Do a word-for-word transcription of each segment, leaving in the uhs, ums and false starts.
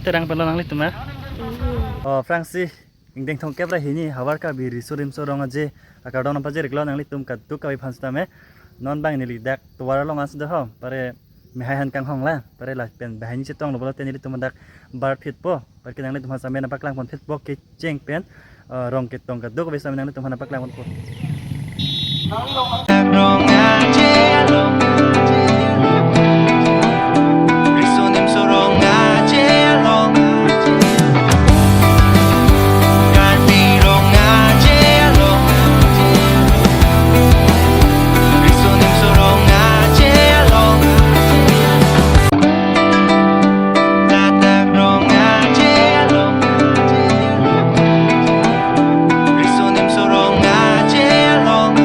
Terang pelo nanglitum, ah? Oh, Francis, ingdeng thomkep ra hini, havar Karbi Riso Nimso Rong Aje akardom nangpajir-iklo nanglitum kadokave aphan sitame. Non bang neli dak tovar along ansi do ho, pare mehai han kanghong la, pare lapen banghini chetonglo pulote nelitum dak bar phitpo, pare ke nanglitum aphan sitame nangpaklang pon phitpo kecheng pen, eh, rong ketong kadokave sitame nanglitum aphan nangpaklang ponpo. Rong Aje along. Riso Nimso Rong Aje along. Karbi Rong Aje along. Riso Nimso Rong Aje along. Tatak Rong Aje along. Riso Nimso Rong Aje along.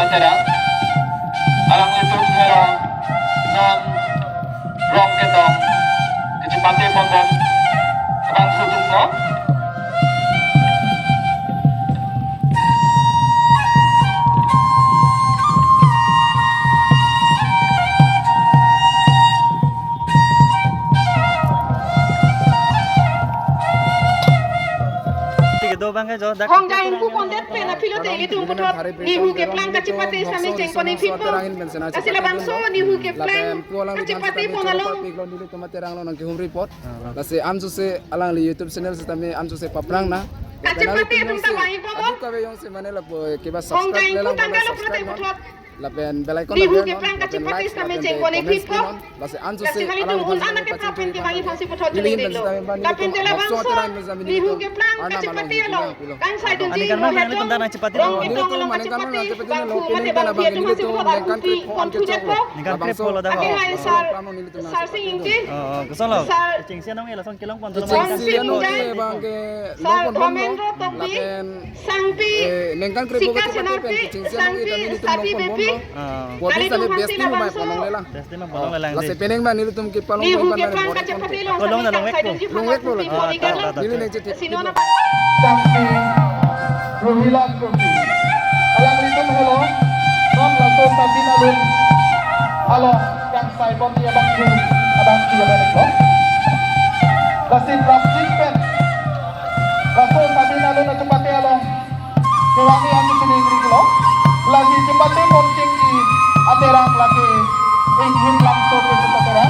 Terang, alanglitum Herong non rong ketong kachepate ponbom abang sutung ko. Sige, do bang ke jo, dak Hong ke jain terang ku ya, pondet pen aphi lote ilitum puthot Nihu keplang kachepate sitame chengpon-ik phitpo. Lasi labangso Nihu keplang kachepate pon along. Nelitum Aterang lo nangkehumri apot. Ah. Lasi anchotsi alangli YouTube channel sitame anchotsi paphrang nang. Kachepate atum ta vang-ikpo. Adu kave jongsi mane lapu keba Hong subscribe jain lelang ku tangka mana lo pulote subscribe non. Puthot Lapen bell icon Nihu keplang keplang kachepate lapen sitame like, chengpon-ik comment phitpo. Pinon. Lasi anchotsi lasi alanglitum un-an akeplang pen kevang-ik aphansi puthot chiningri lo. Lapen te labangso Nihu keplang kachepate along kangsai dunji lo hedo. Rong ketong along kachepate vangpo mate abang aphi atum aphansi puthot arpu pi konthu detpo. Ningkan krepho lo dak. Aphi hai sar, sar Sing Ingti. Oh, oh, kosonlo? Sar Chingsi anong ela song kelong pon Chingsi anong ke bang ke Sar long pon bom lo. Dharmendra Tokbi. Lapen Sangpi, eh, ningkan krepho Sika kachepate pen Senapti, Chingsi anong Sangpi, ita nelitum Sati long pon bom Bepi, lo. Ah. Kali besti ma ponong lelang. Besti ma ponong lelang. Lasi penang ma nelitum kepalong Nihu keplang kachepate along. Kolong na long vekpo. Long vekpo lagi. Ah, ta, ta, ta. Neli neng chetip. Sino na Sangpi Rohila Trophy. Alanglitum helo. Non laso Sabin alun along kangsai ponji abang thu, abang thu abang iklo. Lasi plastic pen laso Sabin alun kachepate along kevang-ik an chiningri lo. Lasi chepate pon chengji Aterang lake Inghin Langso ke chepate ra.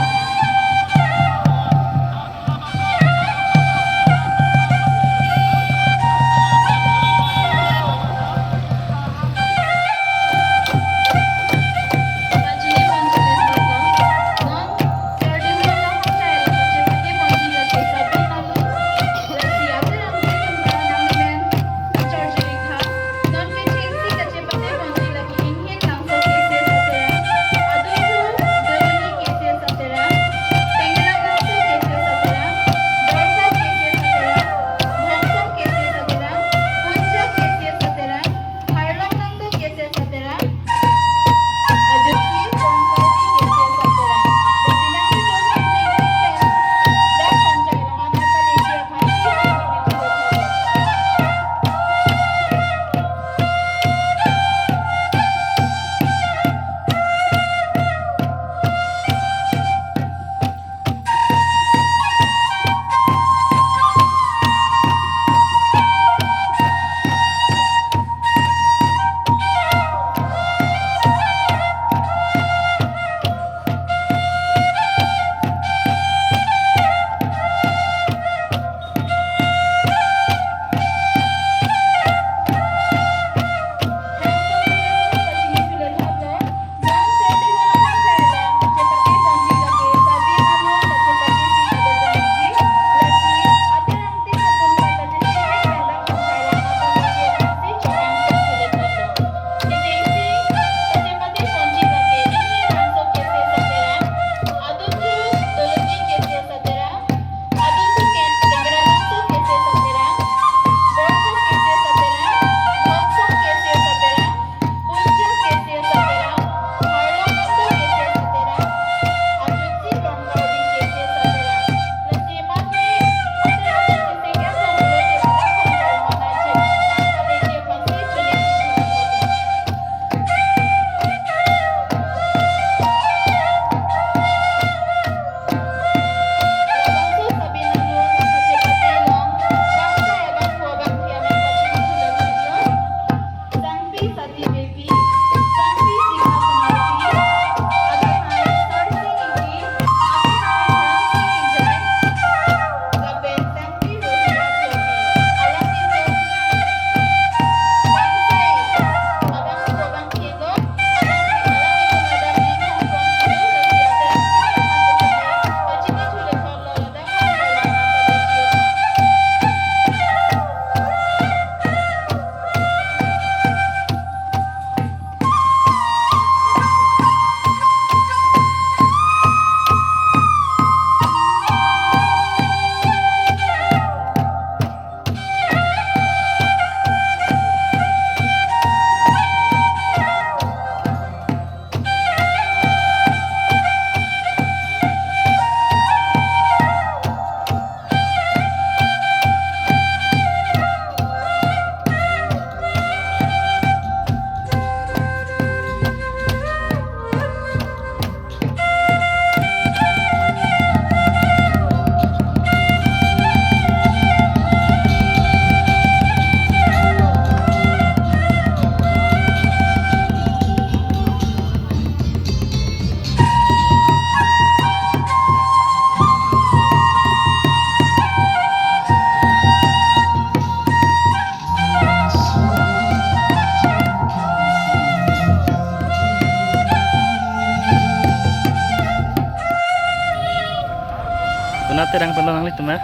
Ate rang pelo nanglitum ma?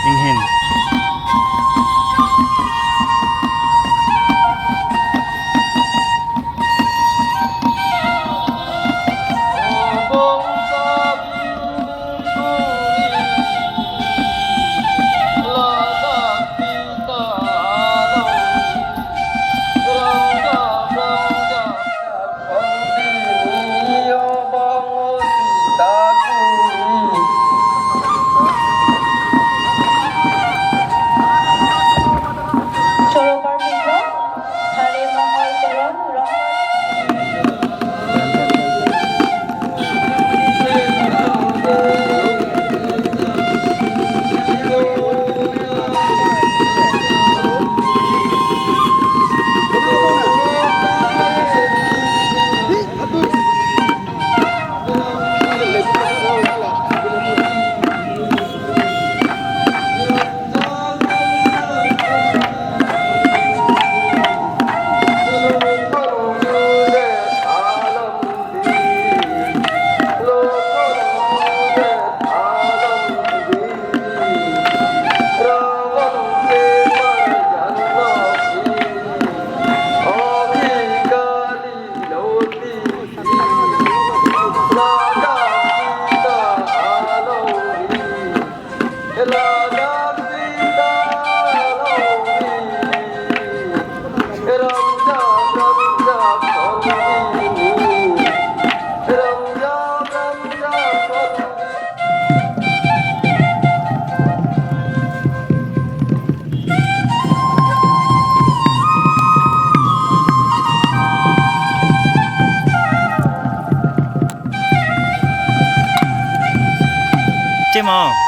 Inghin. Soroparpinlo, Thare Mongol Teron, Rongkari. Chemo.